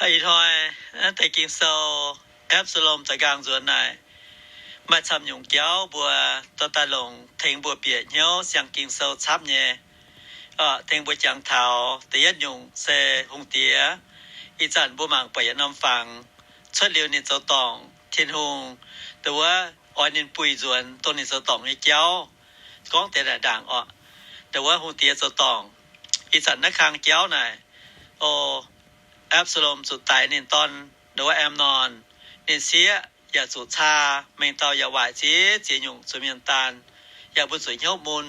Ih hnoi naaiv deix Ging-Sou, Apc^saa^lom zoux nqaang nzuonx naaic, maaih camv nyungc jauv mbuo dorh daaih longc tengx mbuo bieqc hnyouv siang Ging-Sou camv nyei. Tengx mbuo jangx taux da'yietv nyungc se hungh diex. Ih zanc mbuo mangc buatc yietc norm fangx cuotv liuz ninh zoux dorngc, Tin-Hungh ndongc wuov oix ninh buih nzuonx dongh ninh zoux dorngc nyei jauv. Gorngv deix naaic ndaangc oc, ndongc wuov hungh diex zoux dorngc. Ih zanc naaiv kang jauv naaic, o, Apc^saa^lom zuqc daix ninh dorn, ndongc wuov Amnon. Ninh sieqv yaac zuqc caa, mengh dauh yaac waaic ziex ziex nyungc zuqc mienh daanh, yaac mbuo zuqc hnyouv mun.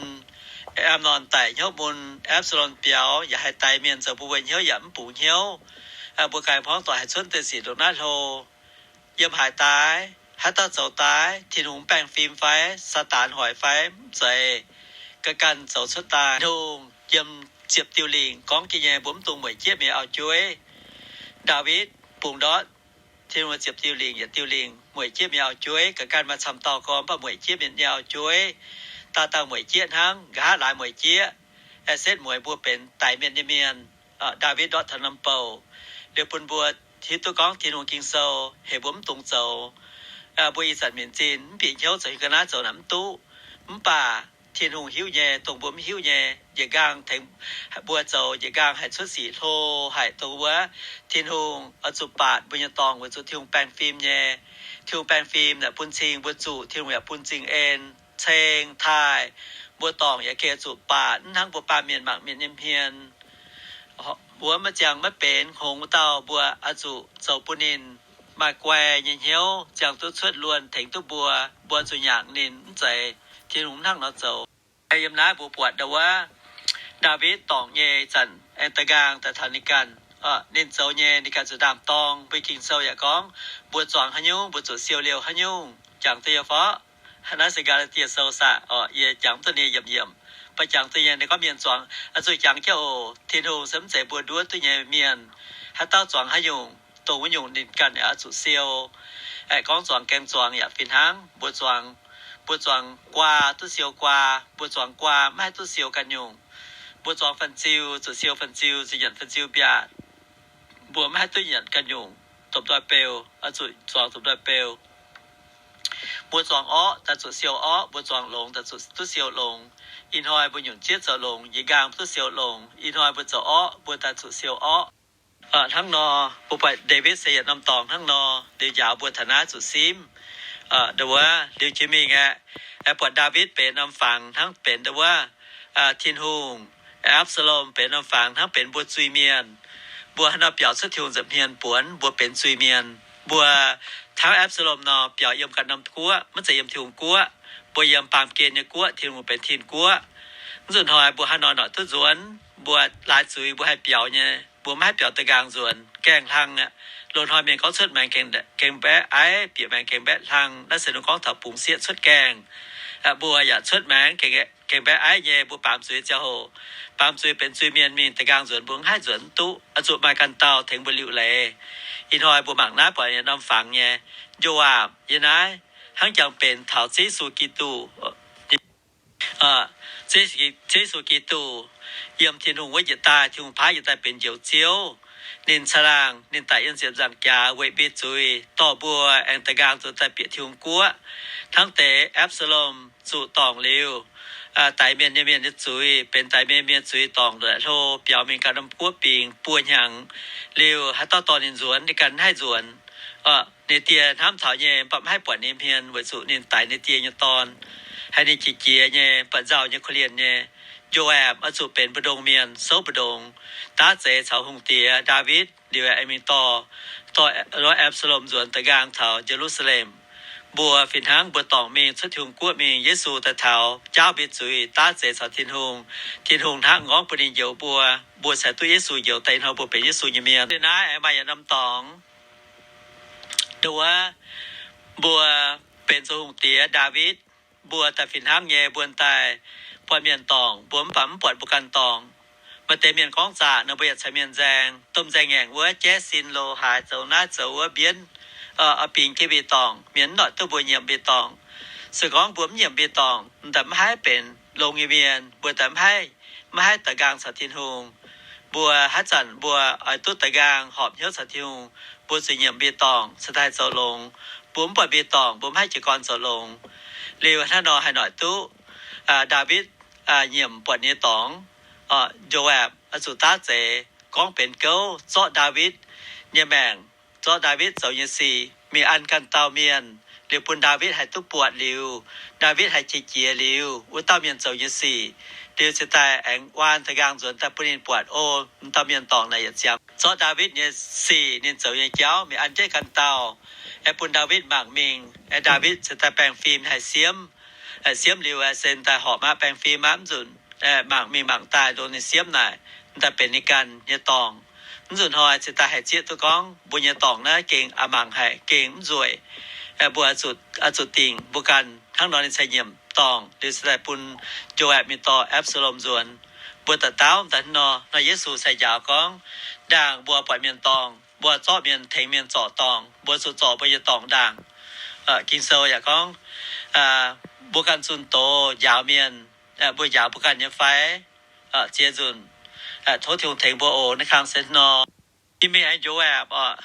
Amnon daic hnyouv mun, Apc^saa^lom biaux yaac haih daix mienh zoux mbuo mbuo hnyouv yaac mv bungx hnyouv. Mbuo ganh hmuangv doic haih cuotv deix sic ndongc naaiv hlo. Yiem haaix daaih, haaix dauh zoux daaih, Tin-Hungh mv baengh fim fai, Saadaan hoic fai, mv zeiz. Ga'ganh zoux cuotv daaih. Tin-Hungh yiem ziepc diuh lingc gorngv jiex nyei, mbuo mv dungx mueic jieqv mienh auv-jueiv. Ndaawitv bungx ndortv Tin-Hungh ziepc diuh lingc, yietc diuh lingc mueic jieqv mienh auv-jueiv. Ga'ganh maaih camv dauh gorngv mv baac mueic jieqv mienh nyei auv-jueiv. Daaih dangh mueic jieqv hnangv, nqa'haav laaix mueic jieqv. Aengx setv mueiz mbuo benx daix mienh nyei mienh. Ndaawitv ndortv taux norm bouc liuz bun mbuo hiuv duqv gorngv Tin-Hungh Ging-Sou heuc mbuo mv dungx zoux. Mbuo ih zanc minc zinh mv bieqc hnyouv zoux hiuv ga'naaiv zoux naaic mv duqv. Mv baac Tin-Hungh hiuv nyei, dongh mbuo mv hiuv nyei. Njiec nqaang tengx mbuo zoux, njiec nqaang haih cuotv sic hlo haic dongh wuov. Tin-Hungh oix zuqc baatc mbuo nyei dorngc weic zuqc Tin-Hungh baengh fim nyei. Tin-Hungh baengh fim naaic bun cing mbuo zuqc, Tin-Hungh yaac bun zingh en, ceng, taaih. Mbuo dorngc yaac gengh zuqc baatc, mv hnangv mbuo baamh mienh mangc mienh nyei hmien. Mbuo maiv ziangh maiv benx hngongx wuov dauh, mbuo oix zuqc zoux bun ninh maaih guai nyei hnyouv, ziangh duqv cuotv luonh tengx duqv mbuo, mbuo zuqc nyaangc ninh, mv zeiz Tin-Hungh mv hnangv nor zoux. Yiem naaiv mbuo buatc ndongc wuov Ndaawitv dorngc nyei zanc aengx da'nqaang daaih taux ninh ganh. Ninh zoux nyei ninh ganh zuqc ndaam-dorng. Mbuo Ging-Sou yaac gorngv, mbuo zuangx haaix nyungc, mbuo zuqc siou liouh haaix nyungc. Jangx duqv nyei fai? Naaiv se Gaa^laa^tie Sou saah? Yie jangx duqv nyei yiemc yiemc. Mv baac jangx duqv nyei, ninh gorngv mienh zuangx, oix zuqc jangx jienv oc. Tin-Hungh se mv zeiz mbuo nduov duqv nyei mienh. Haaix dauh zuangx haaix nyungc, dongh wuov nyungc ninh ganh yaac oix zuqc siou. Aengx gorngv zuangx gaeng zuangx yaac fih hnangv. Mbuo zuangx, mbuo zuangx guaa duqv siou guaa, mbuo zuangx guaa maiv haih duqv siou ganh nyungc. Mbuo zuangx fan-ziu zuqc siou fan-ziu, zuqc nyanc fan-ziu mbiaatc. Mbuo maiv haih duqv nyanc ganh nyungc. Domh nzoih beu, oix zuqc zuangx domh nzoih beu. Mbuo zuangx orqv daaih zuqc siou orqv, mbuo zuangx longx daaih zuqc duqv siou longx. Ih hnoi mbuo nyunc zieqv zoux longx, njiec nqaang duqv siou longx. Ih hnoi mbuo zoux orqv, mbuo daaih zuqc siou orqv. Hnangv nor, mbuo buatc Ndaawitv se yietc norm dorngx hnangv nor, liuz njaaux mbuo taux naaiv zuqc simv. Ndongc wuov liuz jiex mingh aeqv, buatc Ndaawitv benx norm fangx hnangv benx ndongc wuov Tin-Hungh, Apc^saa^lom benx norm fangx hnangv benx mbuo zuiz-mienh. Mbuo haaix nor biaux cuotv Tin-Hungh nza'hmien buonc, mbuo benx zuiz-mienh. Mbuo hnangv Apc^saa^lom nor biaux yiem ganh norm guoqv, maiv zeiz yiem Tin-Hungh guoqv. Mbuo yiem baamh gen nyei guoqv, Tin-Hungh benx tin-guoqv. Mv zuqc hnoi mbuo haaix nor noic duqv nzuonx, mbuo laaix zuiz mbuo haih biaux nyei. Mbuo maiv haih biaux da'nqaang nzuonx, gaengh hlang aqv. Loz-hnoi mienh gorngv cuotv maengx gaengh mbaeqv aiv, bieqc maengx gaengh mbaeqv hlang. Naaiv se ninh gorngv taux bungx sieqv cuotv gaengh. Mbuo yaac cuotv maengx gaengh mbaeqv aiv nyei, mbuo baamz zuiz ziangh hoc. Baamz zuiz benx zuiz-mienh mingh da'nqaang nzuonx mbuo mv haih nzuonx duqv. Oix zuqc maaih ganh dauh tengx mbuo liuc leiz. Ih hnoi mbuo mangc naaiv buatc norm fangx nyei, Njoaapc yiem naaiv hnangv jangx benx taux Ziouv Yesu Giduc. Ziouv Yesu Giduc yiem Tin-Hungh wuov njiec daaih, Tin-Hungh paaiv njiec daaih benx Njoux Ziouv. Ninh caangh laangh, ninh daic yiem ziepc nzaangc jaax weic mbuo zuiz, dorh mbuo aengx da'nqaang zuqc daaih bieqc Tin-Hungh guoqv. Hnangv deix Apc^saa^lom zuqc dorngc liuz, daix mienh nyei mienh nyei zuiz, benx daix mienh mienh zuiz dorngc nduqc hlo, biaux mingh ganh norm guoqv bingx buo hnyangx. Liuz haaix dauh dorh ninh nzuonx, ninh ganh mv haih nzuonx. Ninh die hnamv taux nyei, mv baac mv haih buatc ninh hmien weic zuqc ninh daix ninh die nyei dorn. Haiz ninh qiex jiez nyei, mv baac nzauh nyei, korv-lienh nyei. Njoaapc oix zuqc benx mbu'ndongx mienh, souv mbu'ndongx, daav zeix caux hungh diex Ndaawitv. Liuz aengx mingh dorh, dorh Apc^saa^lom nzuonx da'nqaang taux Ye^lu^saa^lem. Mbuo fih hnangv mbuo dorngc mingh cuotv Tin-Hungh guoqv mingh, Yesu daaih taux jaauv mbuo zuiz, daav zeix caux Tin-Hungh. Tin-Hungh hnangv m'nqorngv bun ninh njoux mbuo, mbuo cingx duqv Yesu njoux daaih ih hnoi mbuo benx Yesu nyei mienh. Naaiv aengx maaih yietc norm dorngx, nduov, mbuo benx zuqc hungh diex Ndaawitv, mbuo daaih fih hnangv nyei, mbuo daaih buatc mienh dorngc, mbuo mv baac mv buatc mbuo ganh dorngc. Maaih deix mienh gorngv zaqc nor, mbuo yaac caux mienh nzaeng, domh nzaeng ngaengc wuov, jaiv sin lo haaix, zoux naaiv zoux wuov, mbienv oix bingx jienv mbuo dorngc, mienh mv noic duqv mbuo nyiemc mbuo dorngc. Se gorngv mbuo mv nyiemc mbuo dorngc, m'daaih mv haih benx longx nyei mienh, mbuo daaih mv haih, mv haih da'nqaang caux Tin-Hungh. Mbuo haaix zanc mbuo oix duqv da'nqaang horpc hnyouv caux Tin-Hungh, mbuo zuqc nyiemc mbie dorngc cingx daaih zoux longx. Mbuo mv buatc mbie dorngc, mbuo mv haih jiez gorn zoux longx. Liuz hnangv nor haih noic duqv Ndaawitv nyiemc buatc nyei dorngx. Njoaapc oix zuqc daav zeiz gorngv benx gouv zorqv Ndaawitv nyei maengc, zorqv Ndaawitv zoux nyei sic mingh an ganh dauh mienh, liuz bun Ndaawitv haih duqv buatc liuz, Ndaawitv haih qiex jiez liuz wuov dauh mienh zoux nyei sic, liuz cingx daaih aengx waan da'nqaang nzuonx daaih bun ninh buatc, o, m'dauh mienh dorngc naaic yietc ziangx zorqv Ndaawitv nyei sic, ninh zoux nyei jauv mingh an jienv ganh dauh, aengx bun Ndaawitv mangc mingh, aengx Ndaawitv cingx daaih baengh fim haih siemv. Siemv liuz se daaih horpc aqv, baengh fim aqv, mv nzunc mangc mingh mangc daaih, dongh ninh siemv naaic, daaih benx ninh ganh nyei dorngc. Mv nzunc hnoi cingx daaih haih zieqv duqv gorngv mbuo nyei dorngc naaiv gengh a'maah mangc haic, gengh mv nzueic. Mbuo zuqc dingc mbuo ganh. Hnangv nor ninh cingx nyiemc dorngc liuz cingx daaih bun Njoaapc mingh dorh Apc^saa^lom nzuonx. Mbuo daaih dauh daaih nor, nor Yesu cingx njaaux gorngv, ndaangc mbuo buatc mienh dorngc, mbuo zorqv mienh, tengx mienh zorc dorngc, mbuo zuqc zorc mbuo nyei dorngc ndaangc. Ging-Sou yaac gorngv, mbuo ganh zunh doz njaaux mienh, mbuo njaaux mbuo ganh nyei fai? Ziex nzunc, tov Tin-Hungh tengx mbuo oc. Naaiv kang se nor, yie mingh aengx Njoaapc oc.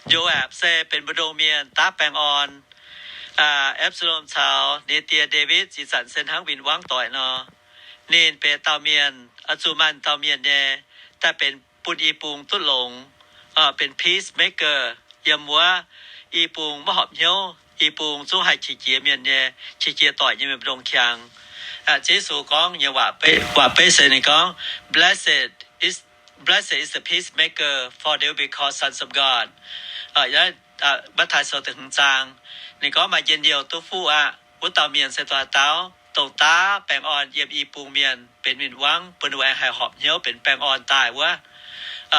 Njoaapc se benx mbu'ndongx mienh daav baengh orn. Apc^saa^lom caux ninh die Ndaawitv ih zanc se hnangv win-wangv doic nor. Ninh benx dauh mienh, oix zuqc maaih dauh mienh nyei, daaih benx bun i bung duqv longx, benx peacemaker yiem wuov i bung maiv horpc hnyouv, i bung zungv haih qiex jiez mienh nyei, qiex jiez doic nyei mienh mbu'ndongx qangx. Ziouv Yesu gorngv nyei waac beiv, waac beiv se ninh gorngv, Blessed is, blessed is the peacemaker, for they will be called sons of God. Matv^taai Sou da'hmz zaang, ninh gorngv maaih njien-youh duqv fuqv aqv. Wuov dauh mienh se dongh haaix dauh, dongh daav baengh orn yiem i bung mienh, benx win-wangv bun ninh mbuo aengx haih horpc hnyouv benx baengh orn daaih wuov.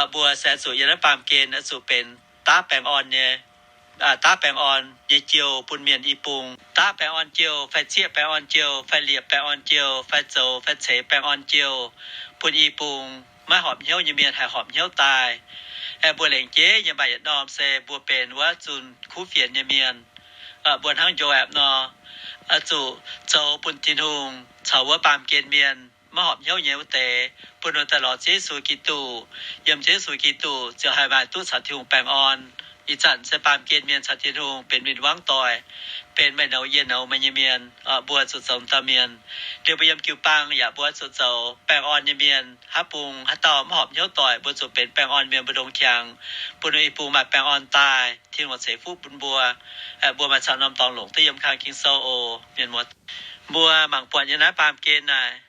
Mbuo se oix zuqc yiem naaiv baamh gen oix zuqc benx daav baengh orn nyei, daav baengh orn nyei jouh bun mienh i bung. Daav baengh orn jouh fai zieqv baengh orn jouh fai liepc baengh orn jouh fai zoux fai ceix baengh orn jouh bun i bung maiv horpc hnyouv nyei mienh haih horpc hnyouv daaih. Aengx mbuo lengc jeiv nyei maaih yietc norm se mbuo benx wuov zunh kuv fienx nyei mienh. Mbuo hnangv Njoaapc nor, oix zuqc zoux bun Tin-Hungh caux wuov baamh gen mienh maiv horpc hnyouv nyei wuov deix, bun ninh daaih lorz Ziouv Yesu Giduc. Yiem Ziouv Yesu Giduc ziouc haih maaih duqv caux Tin-Hungh baengh orn. Ih zanc se baamh gen mienh caux Tin-Hungh benx win-wangv doic, benx maaih nouz yie nouz meih nyei mienh. Mbuo zuqc zoux dauh mienh. Liuz mbuo yiem jiu-baang yaac mbuo zuqc zoux baengh orn nyei mienh. Haaix bung haaix dauh maiv horpc hnyouv doic, mbuo zuqc benx baengh orn mienh mbu'ndongx qangx, bun ninh i bung maaih baengh orn daaih, Tin-Hungh ceix fuqv bun mbuo. Mbuo maaih camv norm dorngx longc duqv yiem kang Ging-Sou oc, mienh muoz. Mbuo mangc buatc nyei naaiv baamh gen naaic,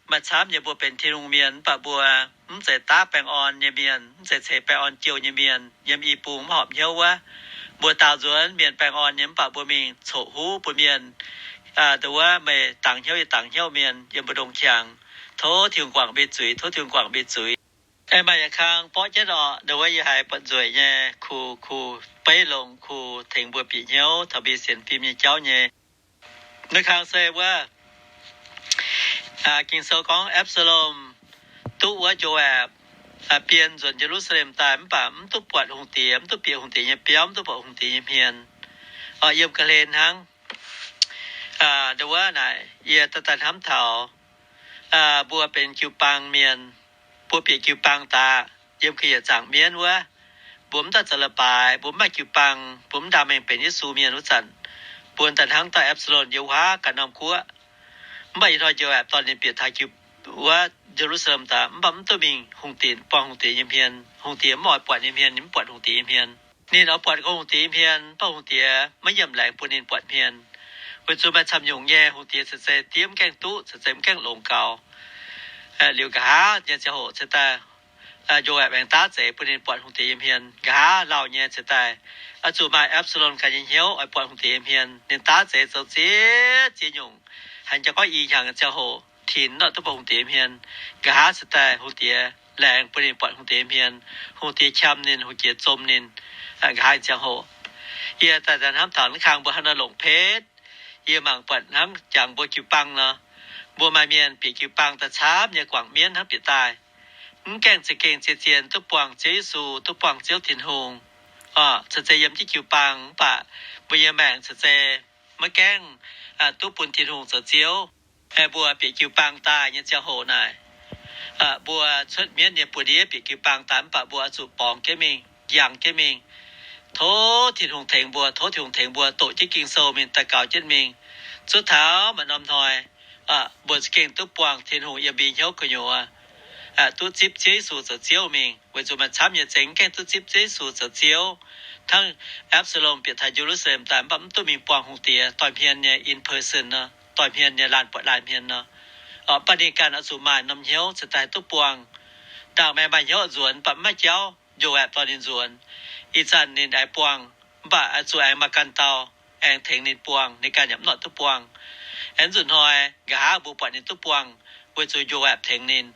maaih camv nyei mbuo benx Tin-Hungh mienh mv baac mbuo mv zeiz daav baengh orn nyei mienh, mv zeiz ceix baengh orn jouh nyei mienh, yiem i bung maiv horpc hnyouv wuov. Mbuo daaux nzuonx mienh baengh orn nyei mv baac mbuo mingh coqv huv bun mienh, dongh wuov meih dangx hnyouv yie dangx hnyouv mienh yiem mbu'ndongx qangx. Tov Tin-Hungh guangc mbuo zuiz, tov Tin-Hungh guangc mbuo zuiz. Aengx maaih yietc kang borqv jienv orqc, dongh wuov yie haiz buatc nzueic nyei, kuh, kuh beiv longx, kuh tengx mbuo bieqc hnyouv taux mbuo sienx fim nyei jauv nyei. Naaiv kang se wuov, Ging-Sou gorngv Apc^saa^lom duqv wuov Njoaapc bien nzuonx Ye^lu^saa^lem daaih mv baac mv duqv buatc hungh diex, mv duqv bieqc hungh diex nyei biauv, mv duqv buatc hungh diex nyei hmien. Yiem ga'hlen hnangv. Dongh wuov naaic yie daaih daaih hnamv taux mbuo benx jiu-baang mienh, mbuo bieqc jiu-baang daaih yiem ga'yietc zaangc mienv wuov, mbuo mv daaih zoux leiz-baaix, mbuo mv maaih jiu-baang, mbuo mv ndaam mengh benx Yesu mienh wuov zanc, mbuo daaih hnangv dauh Apc^saa^lom yiem wuov ganh norm guoqv. Mv baac ih hnoi Njoaapc dorh ninh bieqc taux jiu, wuov Ye^lu^saa^lem daaih, mv baac mv duqv mingh hungh diex, buangh hungh diex nyei hmien. Hungh diex mv oix buatc ninh hmien, ninh mv buatc hungh diex nyei hmien. Ninh oix buatc gorngv hungh diex nyei hmien, mv baac hungh diex maiv yiemc laengz bun ninh buatc hmien. Weic zuqc maaih camv nyungc nyei hungh diex ceix zei diev mv gaengh duqv, ceix zei mv gaengh longx gaux. Liuz nqa'haav nyei ziangh hoc ceix daaih, Njoaapc aengx daav zeiz bun ninh buatc hungh diex nyei hmien. Nqa'haav lauh nyei ceix daaih, oix zuqc maaih Apc^saa^lom ganh nyei hnyouv oix buatc hungh diex nyei hmien. Ninh daav zeiz zoux ziex ziex nyungc, haiz jangx gorngv i hnyangx ziangh hoc tinx nor duqv buatc hungh diex nyei hmien. Nqa'haav ceix daaih hungh diex laengz bun ninh buatc hungh diex nyei hmien. Hungh diex qam ninh, hungh diex zom ninh. Nqa'haav ziangh hoc, yie daaih hnamv taux naaiv kang mbuo hnangv nor longc petv. Yie mangc buatc hnangv jangx mbuo jiu-baang nor, mbuo maaih mienh bieqc jiu-baang daaih camv nyei guangc mienv hnangv bieqc daaih, mv gaengh za'gengh zien-zien duqv buangh Ziouv Yesu, duqv buangh Ziouv Tin-Hungh. Ceix zei yiem jienv jiu-baang mv baac mbuo nyei maengc ceix zei maiv gaengh duqv bun Tin-Hungh zoux Ziouv. Mbuo bieqc jiu-baang daaih nyei ziangh hoc naaic, Mbuo cuotv mienv nyei buoz-ndiev bieqc jiu-baang daaih, mv baac mbuo oix zuqc borngz jienv mingh, yangh jienv mingh. Tov Tin-Hungh tengx mbuo, tov Tin-Hungh tengx mbuo doqc jienv Ging-Sou mingh, daux gaux jienv mingh. Zuov taux maaih norm hnoi, mbuo za'gengh duqv buangh Tin-Hungh yiem mbuo hnyouv gu'nyuoz, duqv zipv Ziouv Yesu zoux Ziouv mingh. Weic zuqc maaih camv nyei zengx gaengh duqv zipv Ziouv Yesu zoux Ziouv. Hnangv Absalom bieqc taux Ye^lu^saa^lem daaih, mv baac mv duqv mingh buangh hungh diex doic hmien nyei in person nor, doic hmien nyei laanh buatc laanh hmien nor. Mv baac ninh ganh oix zuqc maaih norm hnyouv cingx daaih duqv buangh. Ndaangc maengx maaih hnyouv nzuonx, mv baac mv maaih jauv, Njoaapc dorh ninh nzuonx. Ih zanc ninh aengx buangh, mv baac oix zuqc aengx maaih ganh dauh aengx tengx ninh buangh, ninh ganh yaac mv nor duqv buangh. Aengx nzunc hnoi nqa'haav mbuo buatc ninh duqv buangh, weic zuqc Njoaapc tengx ninh.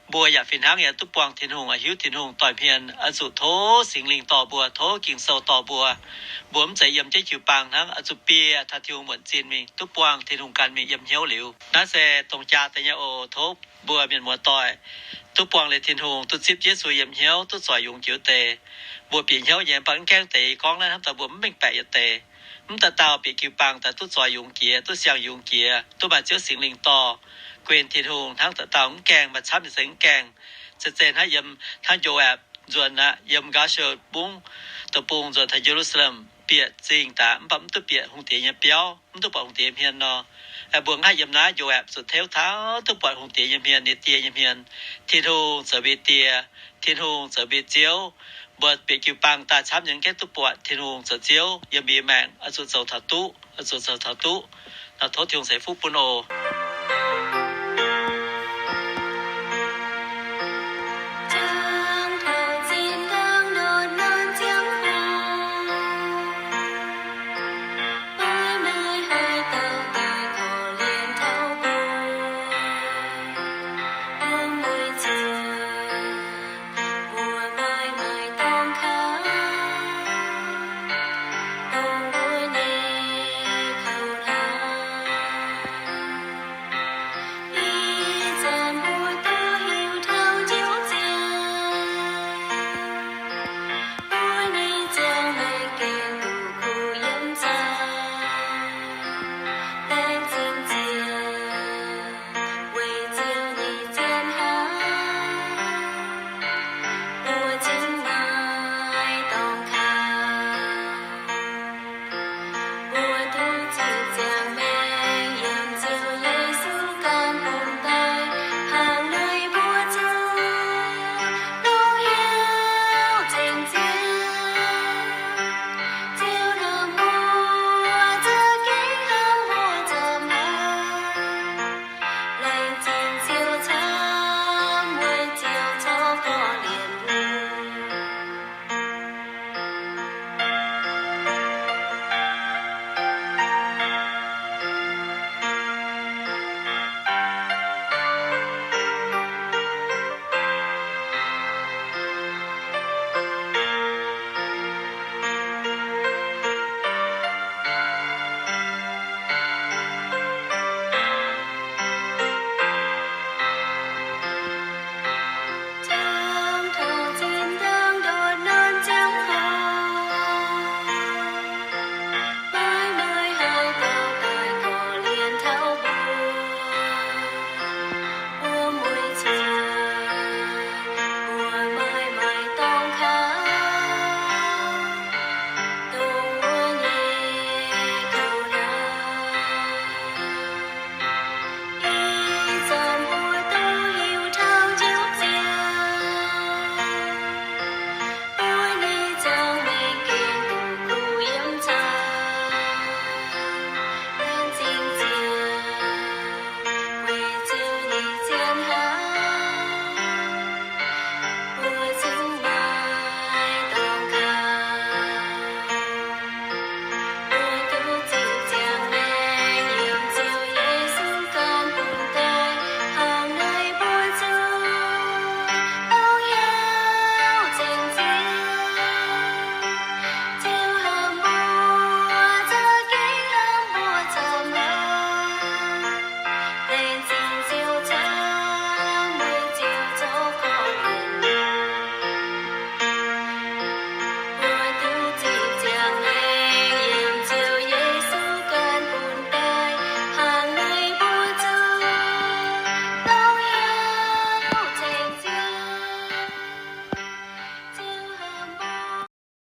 Mbuo yaac fih hnangv yaac duqv buangh Tin-Hungh, oix hiuv Tin-Hungh doic hmien, oix zuqc tov Singx Lingh dorh mbuo, tov Ging-Sou dorh mbuo. Mbuo mv zeiz yiem jienv jiu-baang hnangv, oix zuqc bieqc taux Tin-Hungh muonc zinh mingh, duqv buangh Tin-Hungh ganh mingh yiem hnyouv liuz. Naaiv se dongh jaa deix nyei oc. Tov mbuo mienh muoz doic duqv buangh liuz Tin-Hungh, duqv zipv Yesu yiem hnyouv, duqv zoix yungz jiex deix. Mbuo bieqc hnyouv nyei, mv baac mv gaengh deix gorngv naaiv hnamv daaih mbuo mv mengh baeqc yietc deix. Mv dauh dauh bieqc jiu-baang daaih duqv zoix yungz jiex, duqv siang yungz jiex, duqv maaih Ziouv Singx Lingh dorh, guen Tin-Hungh hnangv dauh dauh mv gaengh, maaih camv nyei se mv gaengh. Zeiz zeiz hnangv yiem, hnangv Njoaapc nzuonx aqv, yiem Ngaa^se^mbungv deic-bung nzuonx taux Ye^lu^saa^lem, bieqc zingh daaih mv baac mv duqv bieqc hungh diex nyei biauv, mv duqv buatc hungh diex hmien nor. Mbuo hnangv yiem naaiv Njoaapc zuqc teuv taux duqv buatc hungh diex nyei hmien, ninh die nyei hmien. Tin-Hungh zoux mbuo die, Tin-Hungh zoux mbuo Ziouv. Mbuo bieqc jiu-baang daaih camv nyei gaengh duqv buatc Tin-Hungh zoux Ziouv yiem mbuo maengc, oix zuqc zoux taux duqv, oix zuqc zoux taux duqv. Nor tov Tin-Hungh ceix fuqv bun oc.